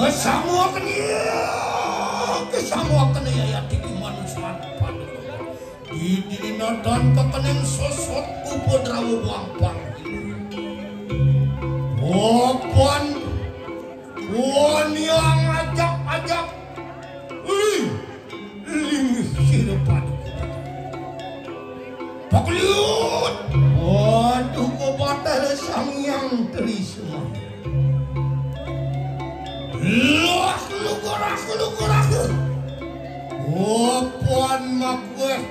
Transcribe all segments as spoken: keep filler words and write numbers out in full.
Kesamuaken iya, kesamuaken iya yati manusan pada. Di diri natan kekening sosot upadrawa wampang. Wapan, wan yang ajak-ajak. Wih, linggih sira Paduka Batara. Pakliut. Paduka Batara Sang Hyang Tri Semar. Lah, lugurak, lugurak. Wapan makueh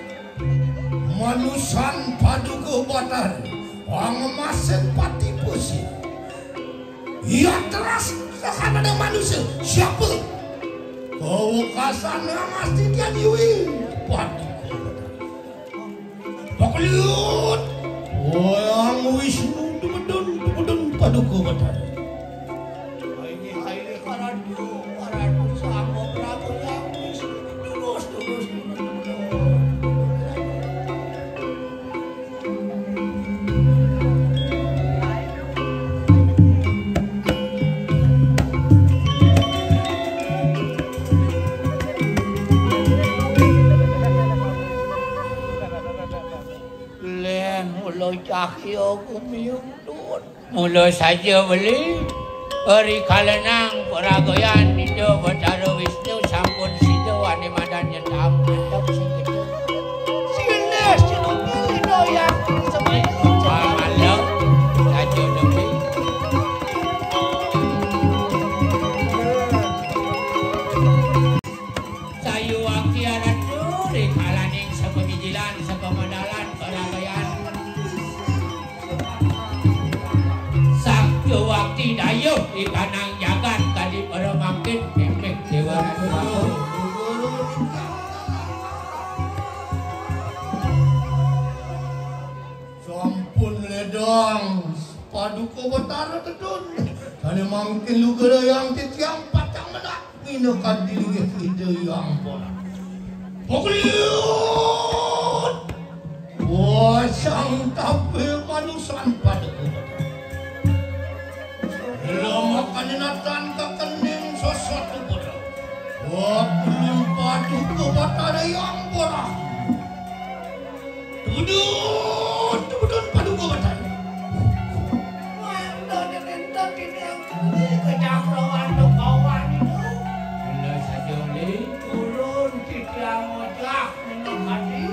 manusan Paduka Batara. Pangemasin pati pusi. Iya teras sakaning manusia. Siapa? Kawekasan ngastitian iwi. Paduka Batara. Pakliut. Wayang Wisnu tumedun, tumedun Paduka Batara. Ini hai karatu, karatu sama Prabu Yang Wisnu. Terus, terus, terus, terus. Leh mula cahya gumiung tuun. Mula saja beli, ri kalenang paragayan Ida Batara Wisnu sampun sida wani madan nyendam mantep sing gedhe. Silih sinuki Ida Hyang Semaya. Pamalem saja nepi. Sayuwakti aratu ri kalaning sapamijilan, sapamadalan, paragayan. Satyawakti dayuh ikanang jagat kadi para mangkin pempek Dewa Ratu. Sampun ledang Paduka Batara tedun. Sane mangkin lugrayang titiang pacang menak. Minakadi linggih Ida Hyang Borak. Pakliut. Wasang tapil manusan pada kuda. Lama kaninatan kakening sosot kuda. Wakulun Paduka Batara Hyang Borak. Tebedun, tebedun Paduka Batara. Wanda nenten titiang tuli ke cakrawan Dokawan itu. Mula saja uli. Turun titiang ngojak minum hati.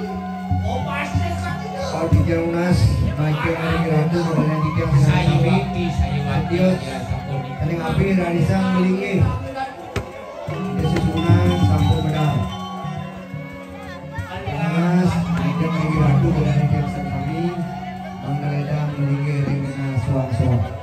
Opasih katine. Kau titiang unas, maike ari ratu, kemudian titiang senang sami. Sayuwakti, sayuwakti. Adios. Ya, sampun. Kening api rarisan melinggih. Yesus unas, sampun medal. Mas, ajeng ring Ratu Gedane Tiang Sami, mangda ledang melinggih ring genah soang-soang.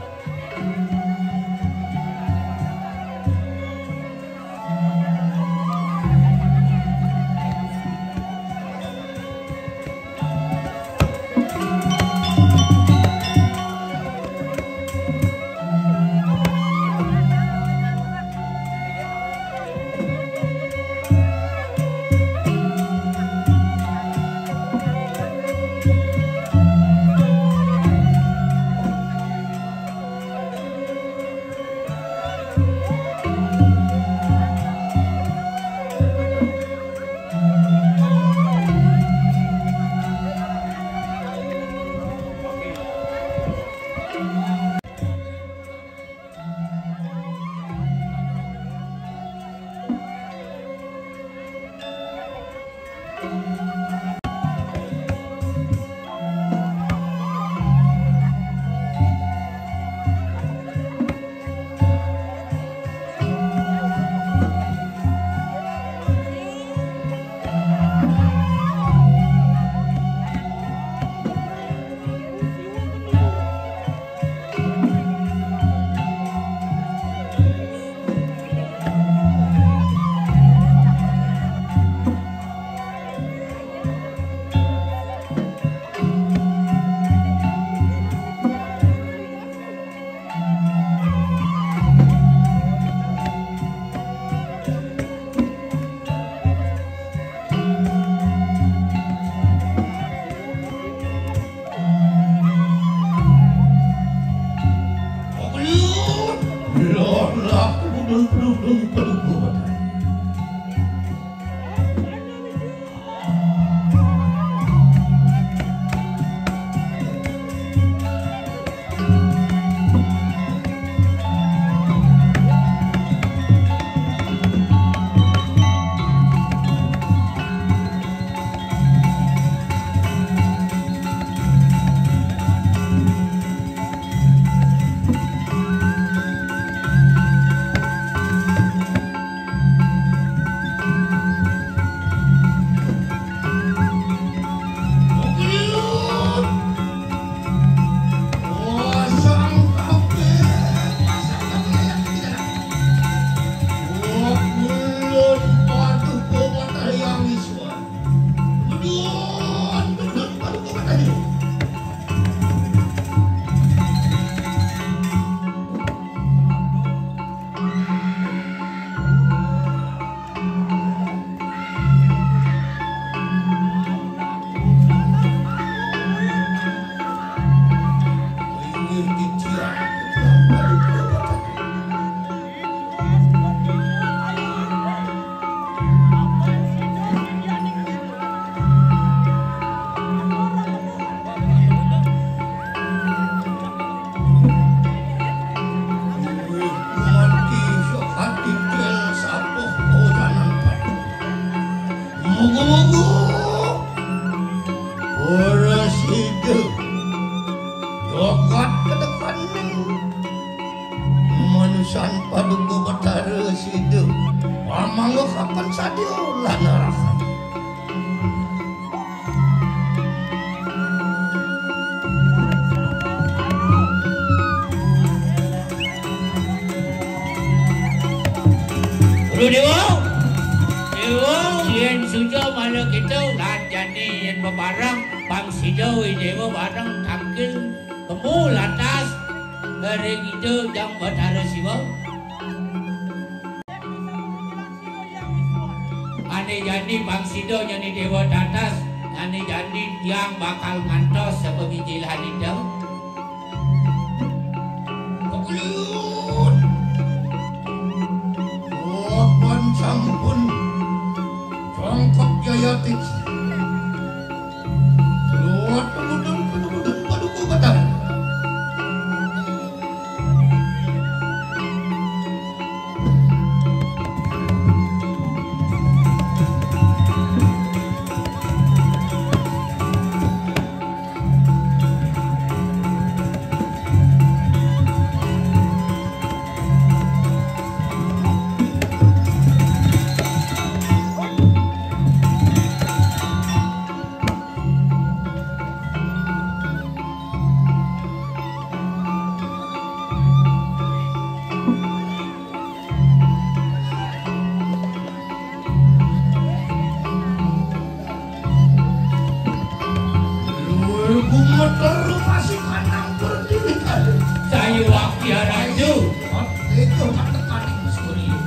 Nang perundung paduka. Moga-moga para sida dagat kadekaning manusan paduka Batara sida pamanggihaken sadia lan arahan. Guru Dewa, Dewa, yen suja mala kita, lan jani yen bebareng, pang sida Dewa bareng tangkil kemu lantas ring Ida Jang Batara Siwa. Ane jani pang sida jani Dewa Tatas, ane jani tiang bakal ngantos sapabijilan Ida. Kebelut. Wapan sampun congkok jayatik. Luwat mudun, mudun, mudun, paduka Batara. Luwih gumeter rumah si kanang berdiri tadi. Saya wakti araju. Itu katekaning Surya.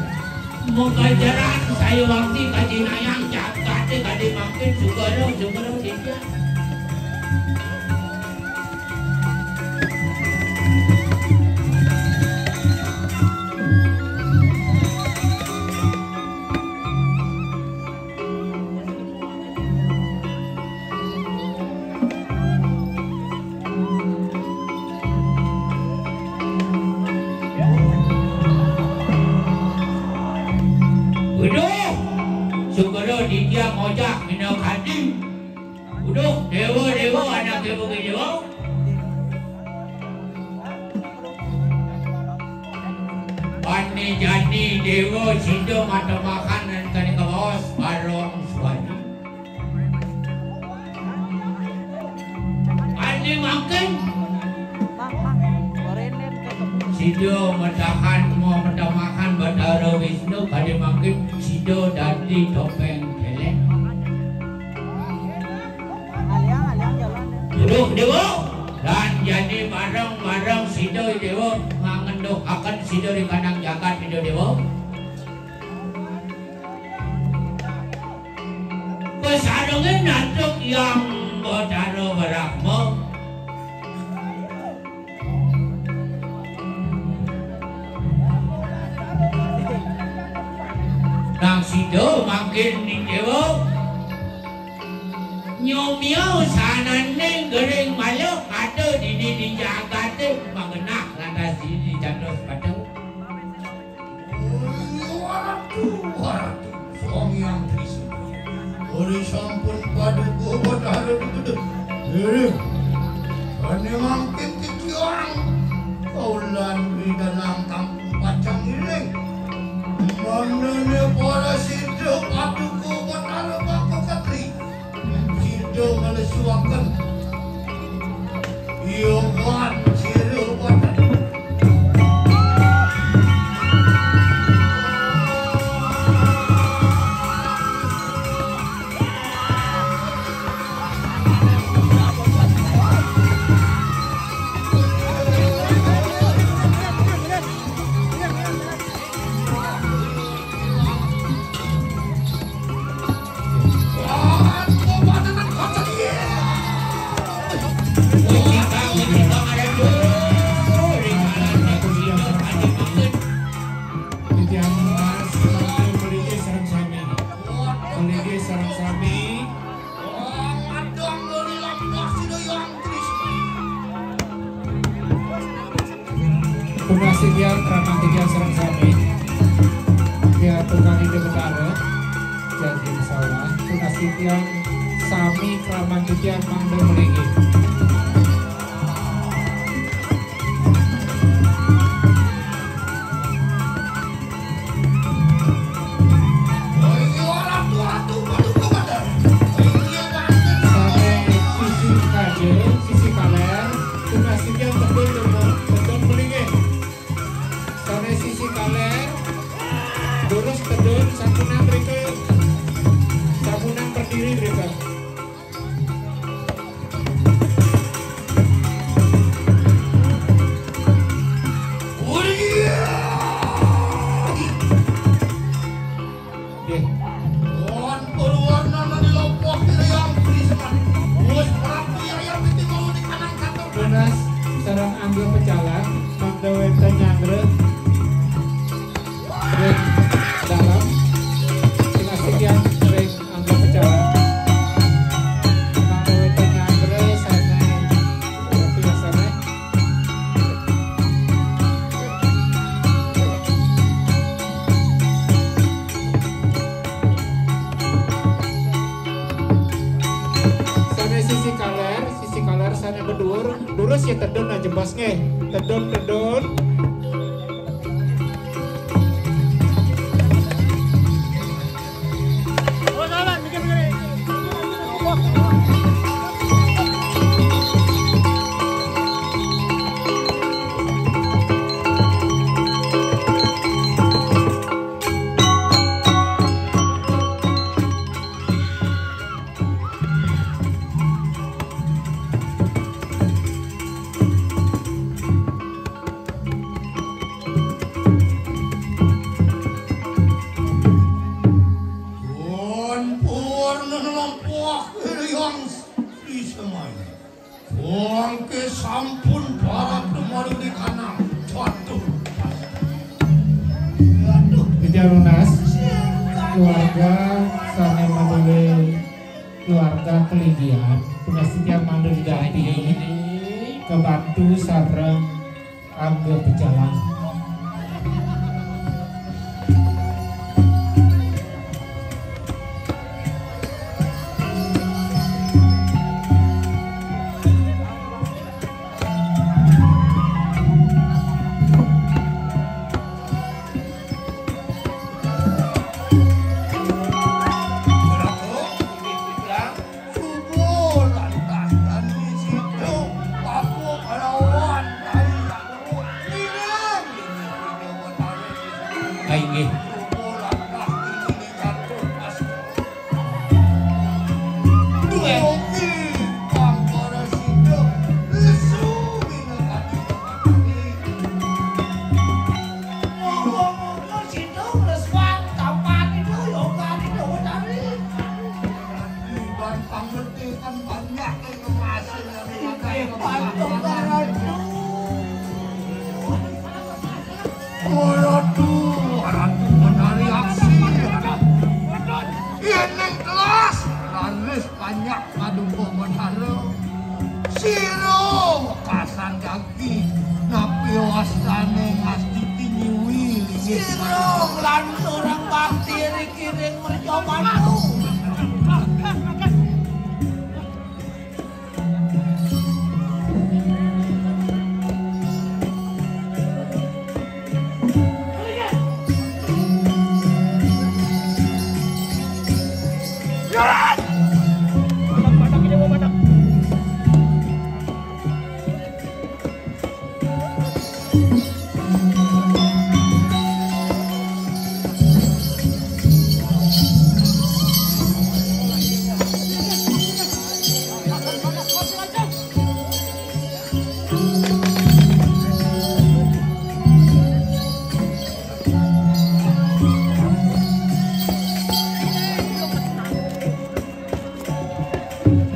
Mengkajaran saya wakti kajinayang jagate kade mangkin sugara, sugara tidak. Uduh, sugara didiang ojah minakadi. Uduh, dewa-dewa, anake mugi dewa. Ane jani dewa sida matemahan lan kani kawaos bareng suwani. Ane mangkin sida matahan, mau matemahan Batara Wisnu, kade mangkin sida dadi topeng kelek. Duh, dewa, lan jani bareng-bareng sida dewa ngangenduhaken sida ring kanang jagat sida dewa. Pasarengin antuk Hyang Batara Brahma. Sida mangkin ning dewa. Nyomia sanane gering maluk ada dini di jagate magenah lantas dini di Candra Sepatu. Waratu, waratu, Sang Hyang Trisi. Ori sampun paduka Batara Dukudu. Iri, ane mangkin titiang. Kaulan ridanang kampung pacang iring. Manane para sida paduka Batara Baka Katri. Sida ngalesuaken. Iya, wan, sira pada. Titiang nunas, mangkin mriki sareng sami. Mriki sareng sami. Tunas titiang, krama titiang sareng sami. Tiang tukang Ida Betara, janji sawah. Tunas titiang sami, krama titiang mangda mriki. Sane sisi kaja, sisi kaler, tunas titiang tedun, tedun, tedun mriki. Sane sisi kaler, durus tedun, sampunang mrika. Sampunang berdiri mrika. Nggih. Pun purwarnana dilompok Hyang Krisna. Wus Prabu Yaya Piti mau di kanan kantor. Tunas sareng angga pecalang, mangda wenten nyanggra ring dalem. Tunas titiang ring angga pecalang. Mangda wenten nyanggra sane rapi asane. Sane sisi kaler, sisi kaler sane beduur, durus ya tedun aja bos nggih. Tedun, tedun. Pun purna ngelompok Hyang Sri Semaya. Bangke sampun parab demari di kanang. Waduh. Waduh. Titiang nunas, keluarga sane maduwe keluarga Kelidian, tunas titiang mangda didampingi, kebantu sareng angga pecalang. Inggih. Waduh, Ratu Menari Aksi. Banyak kadung betara. Sira wekasan jagi, napi wasane ngastiti nyuwi linggih. Sira nglanturang bakti ring iring mercabana.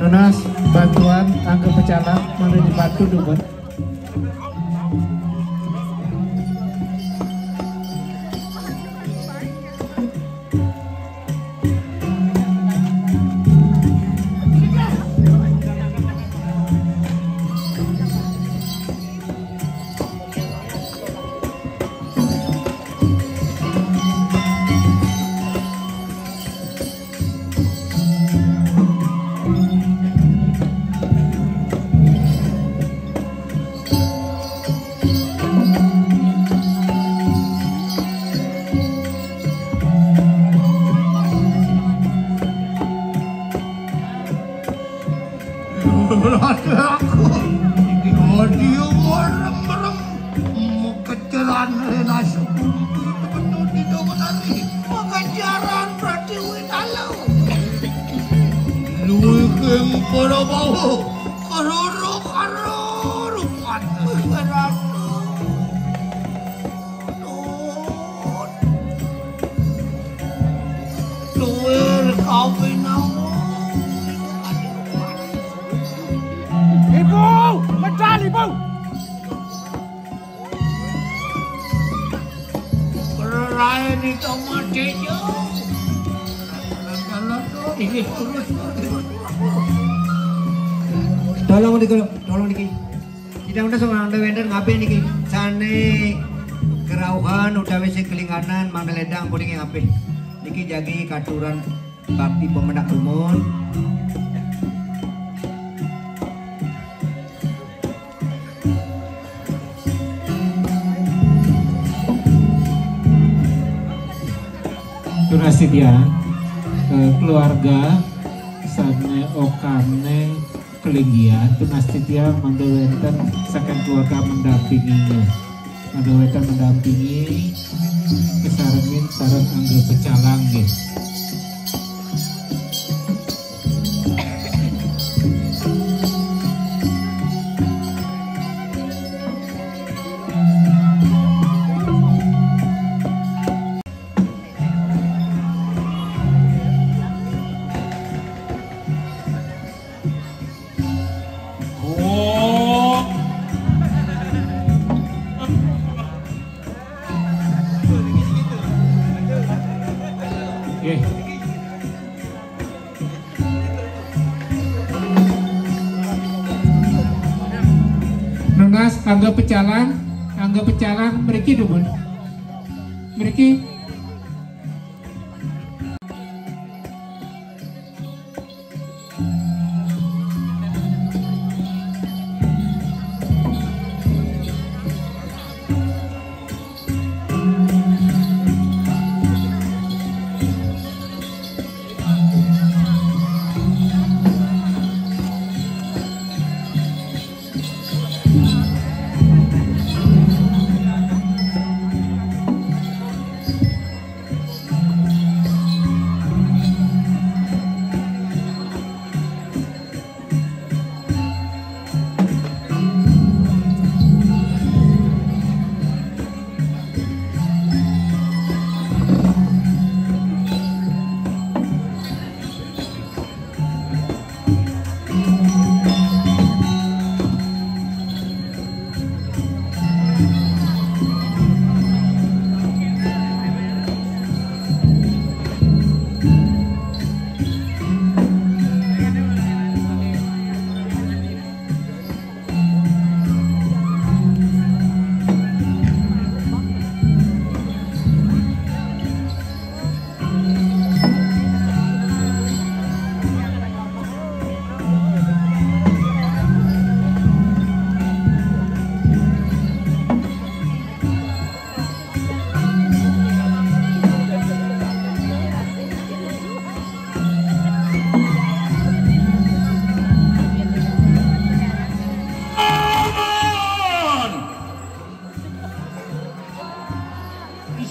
Nunas bantuan angga pecalang mangda dibantu dumun. Aku, iki audio merem-merem. Keceran Rena Sukun, betul tidak menari. Pengajaran Pratiwi Talau. Luwih ing para bawa, karoro-karoro. Pantes. Ratu. Luwih kawinamu. Ibu, medal, Ibu. Rae ni tomat ijo. Ini urus. Tolong niki, tolong niki. Kita udah sama anda wenten ngapain niki? Sane kerauhan utawi sing kelinganan mangda ledang kuning ngapain? Niki jagi katuran bakti pemendak dumun. Tunas titiang, eh, keluarga sane okane kelinggihan, tunas titiang mangda wenten saking keluarga mendampingi. Mangda wenten mendampingi, kesarengin sareng angga pecalang nggih. Nggih. Nunas angga pecalang, angga pecalang mriki dumun. Mriki.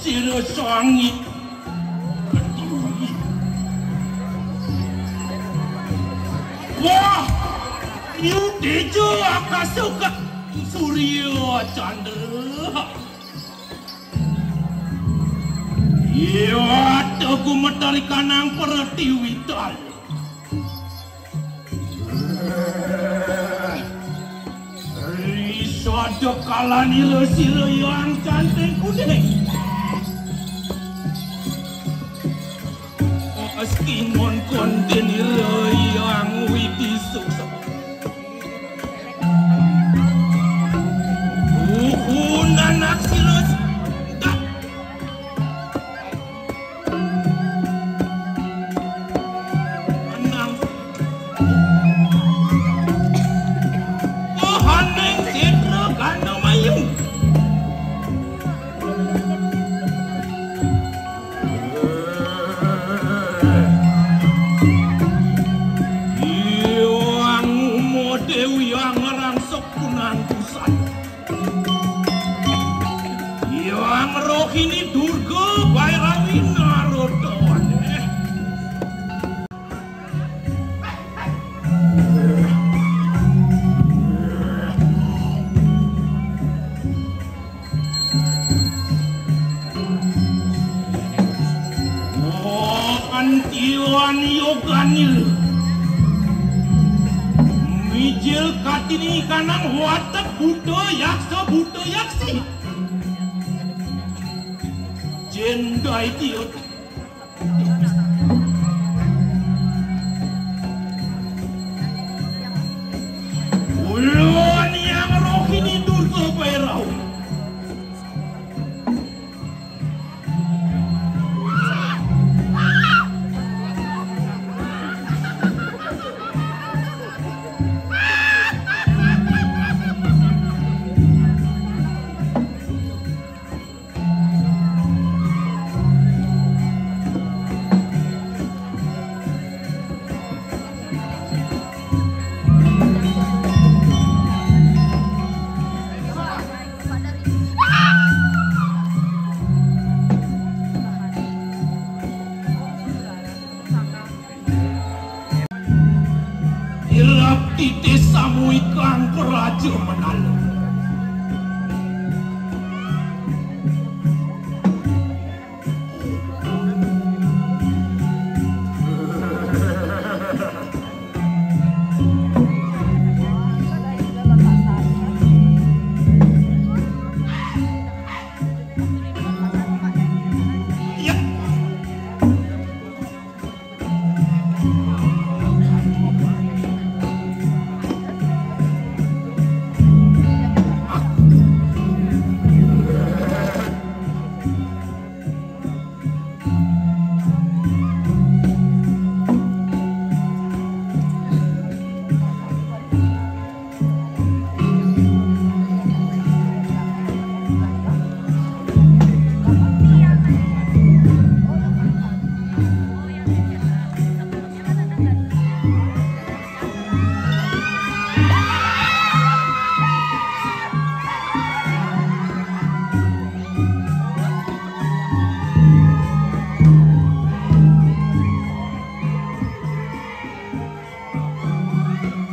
Sira sangit. Wah, yu teja akasa ka surya candra. Iya, tegumeter kanang pertiwi tali. Ri sada kalanira sira yang canting kuning. Askingon kontinira yang widi suksa. Uhunan aksira. Menang. Kohaning Citra Gandamayu. Iwang Uma Dewi yang ngrangsek punang pusat. Hyang Rohini Durga Bhairawi Narodawane. Antiwan Yoganil. Mijil katini kanang watek buta yaksa buta yaksi. Jendai tiut. Ulun yang Rohini Durga Bhairawi. Irap titis samuikang praja menala.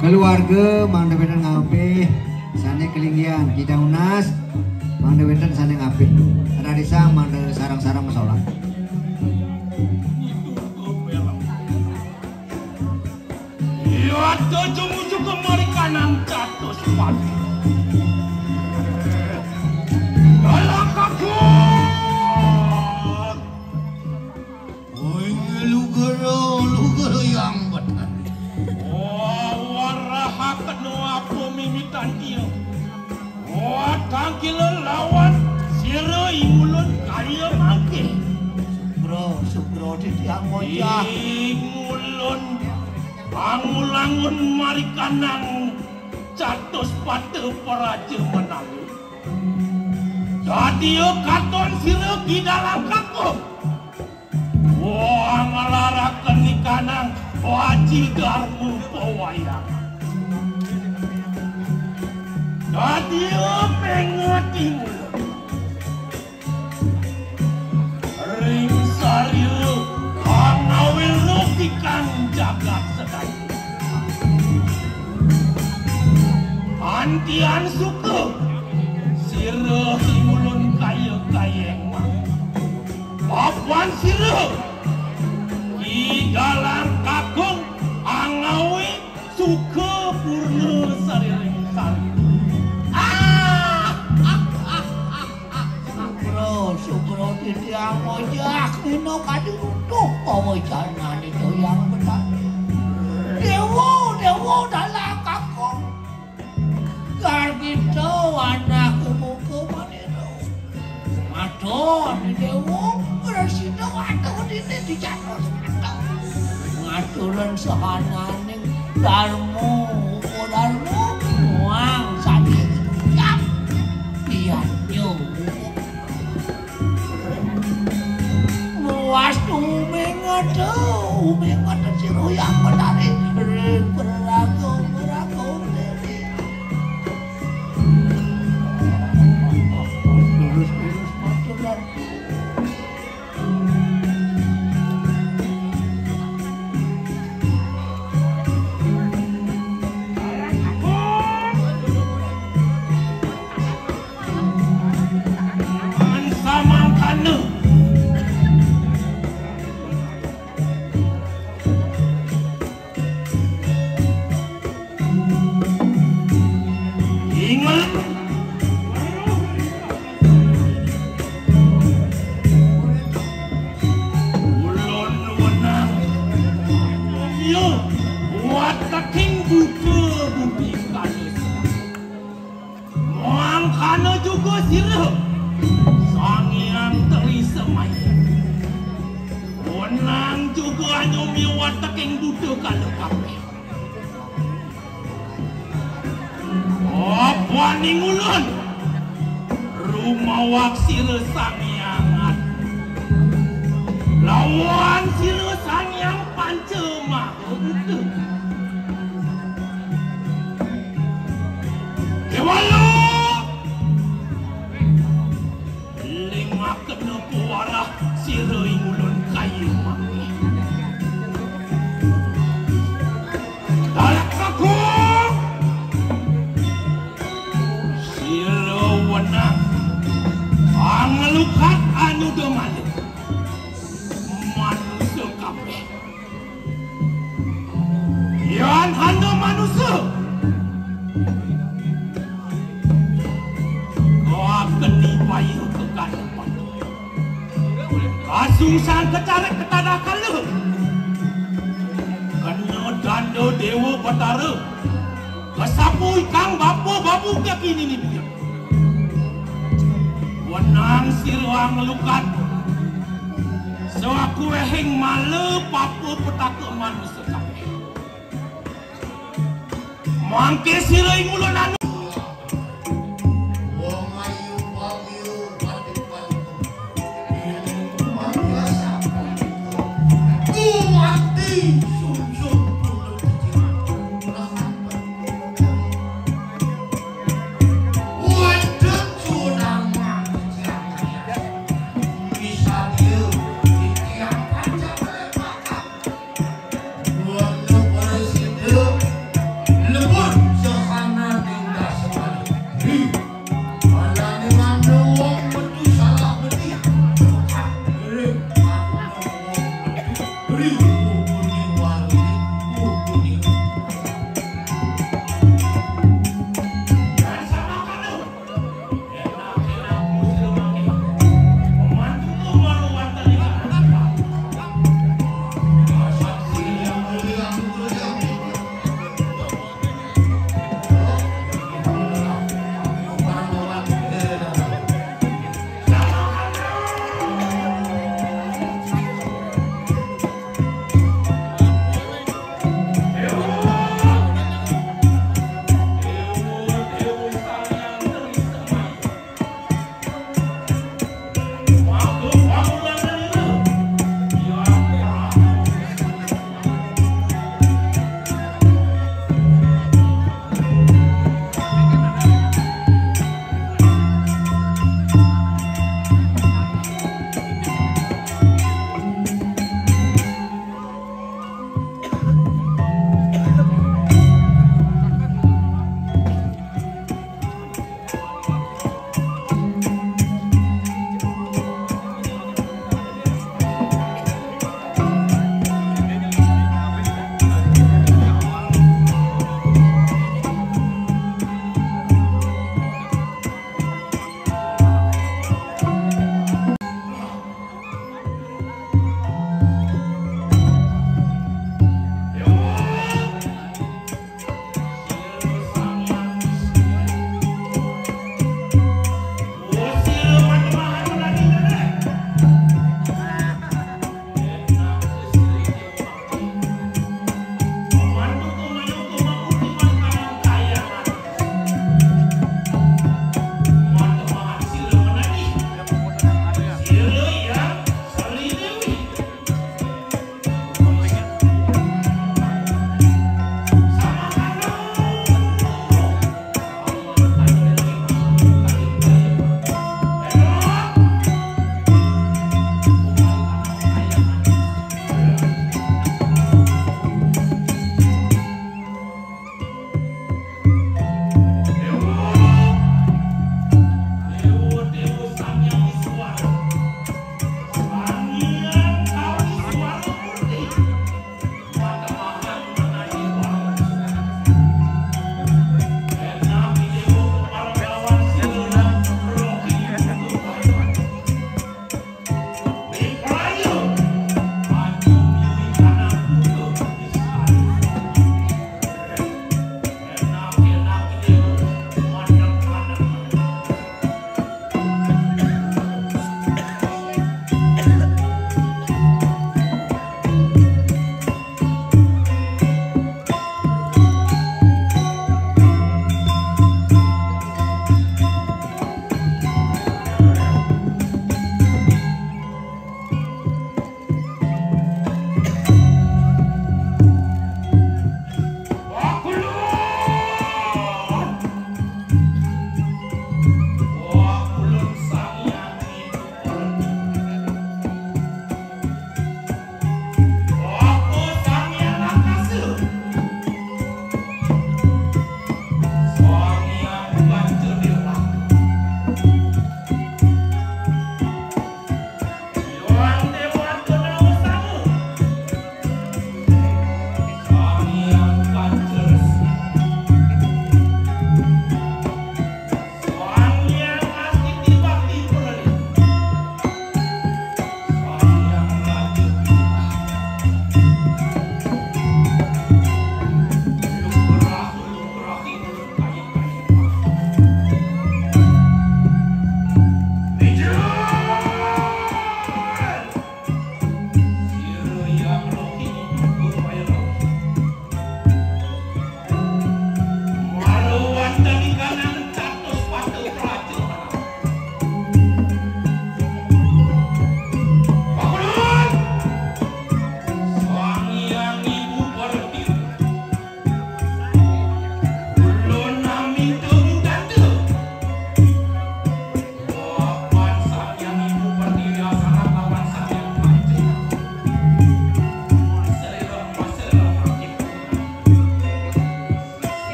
Keluarga mangda wénten ngabih sané kalinggihan, kita unas mangda wénten sané ngabih. Rarisa mangda sareng-sareng masolah. Iya, aja jumujuk kemari kanang catus pati. Dalam kaget. Oi, lugara, lugara yang bener. Oh, waraha kena apa mimitan dia? Wah, tangkila lawan sira ingulun kaya mangke. Sugro, sugro titiang bocah. Ingulun pangulangun marikanang catus pata praja menawi. Dadia katon sira ki dalam kakuh. Wah, nglaraken nikanang Aji Darma Pawayang. Dadia pengeti mula. Yan suka sira Hingulun kaya kayeng. Papan sira Ki Dalang Kakung angawi suka purna sariring sari. Ah! Sugra, sugra titiang ojah, ina kadi utuh pawecanan ida yang benar. Dewa, dewa dalang Kakung. Gargita anak muka manira. Matur ni dewa, resida atuh dini dijatos. Ngaturan sahananing darma, upadarma, muang sadi. Yap. Iya, yo. Muas tumingata, tumingata sira Hyang Betari. Ring peraga, peraga dewi. Terus, terus, matur lan. Samangkana. Ingat. Ulun wenang. Iya, wateking buta budi kanis. Mangkana juga sira Sang Hyang Tri Semaya. Wenang juga anyumi wateking buta kala kabeh. Apaning ulun rumawak sira Sang Hyang Adi. Lawan sira Sang Hyang Panca Maha Buta. Dewala! Lingakena pawarah sira ing ulun kaya mangke. Dalang Kakung! Sira wenang anglukat anyuda malih. Manusa kabeh. Yan handa manusa. Kawakeni payuh kekadepan. Kasungsang ketarik ketadah kala. Kena danda Dewa Batara. Kasapu ikang bapa babu kaki nini biak. Wenang sira anglukat. Sakuehing mala papa petaka manusa kabeh. Mangke sira ing ulun anu. Wong ayu pamiu pati pangku. Mangke sapa? Kuwati sunsun pundut kecil. Wonten tsunami. Misalnya, di tiang panjang lebakan. Wana para sida, lebur sahana ning dasmali. Hi. Alane mandu wong metu salah beti. Ri. Ri.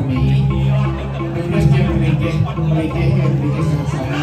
Terus dia melinggih, melinggih, melinggih sama-sama.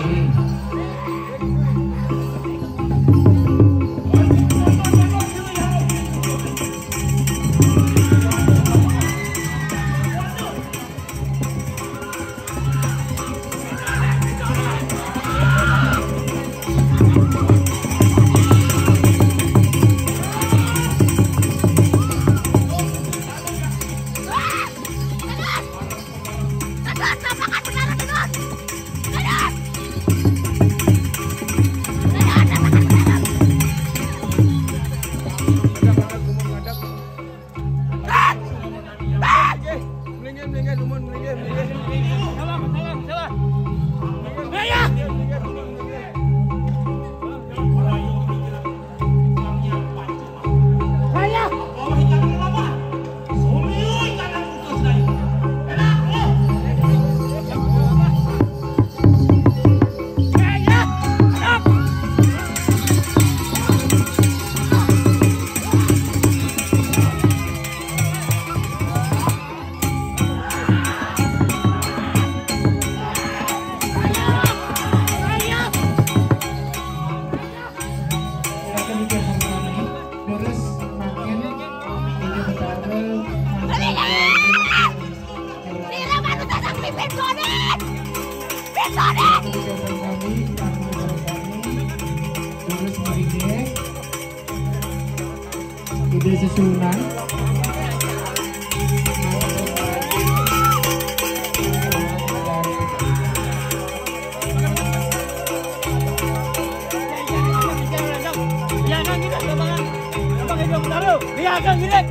Terus makin ini bertambah. Sira manusa sang pipit konik. Pit konik. Terus makin ide susunan. Iya kan gini.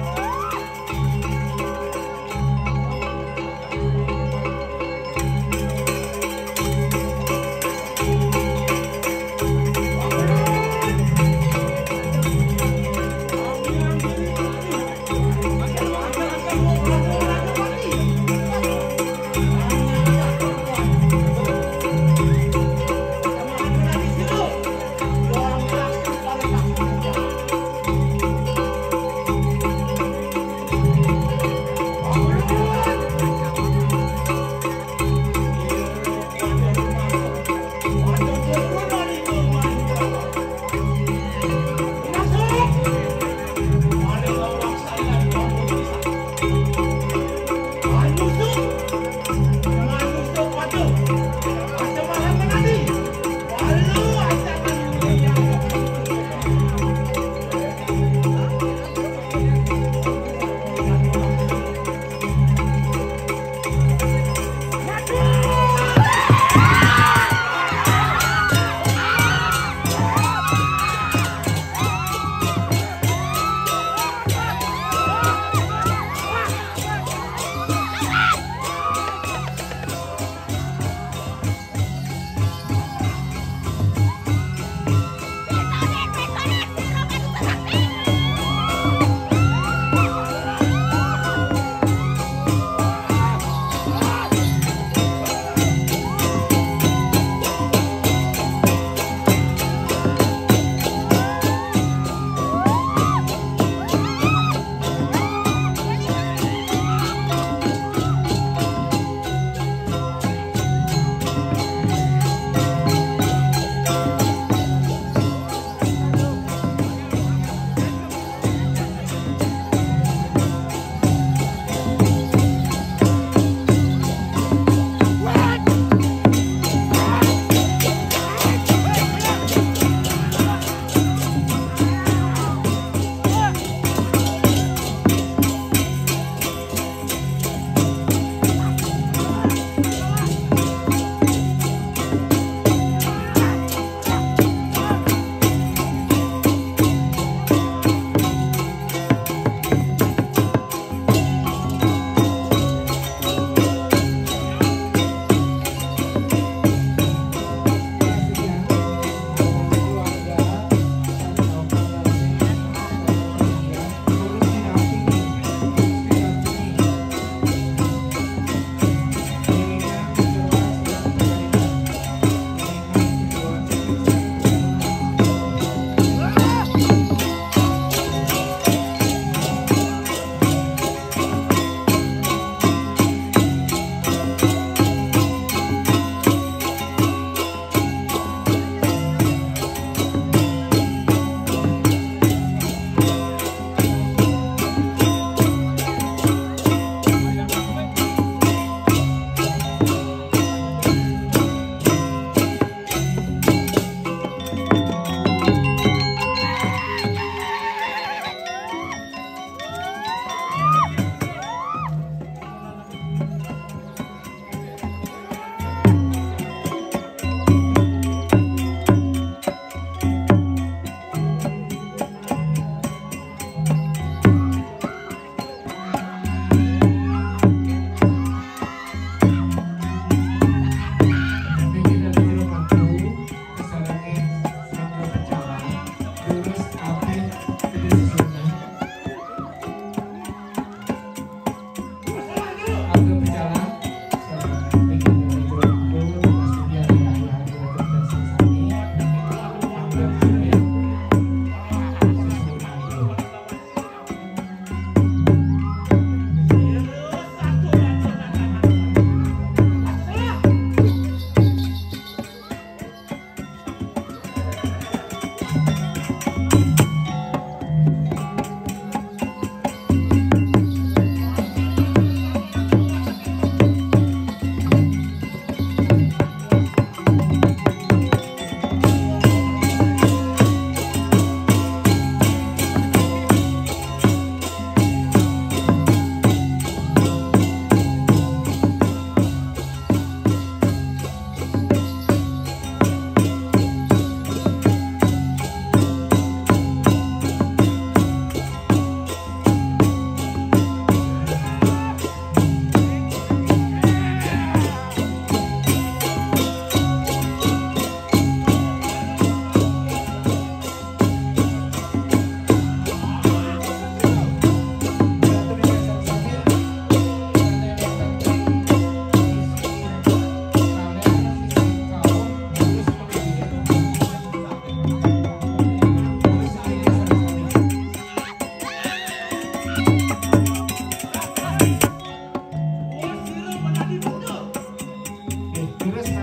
West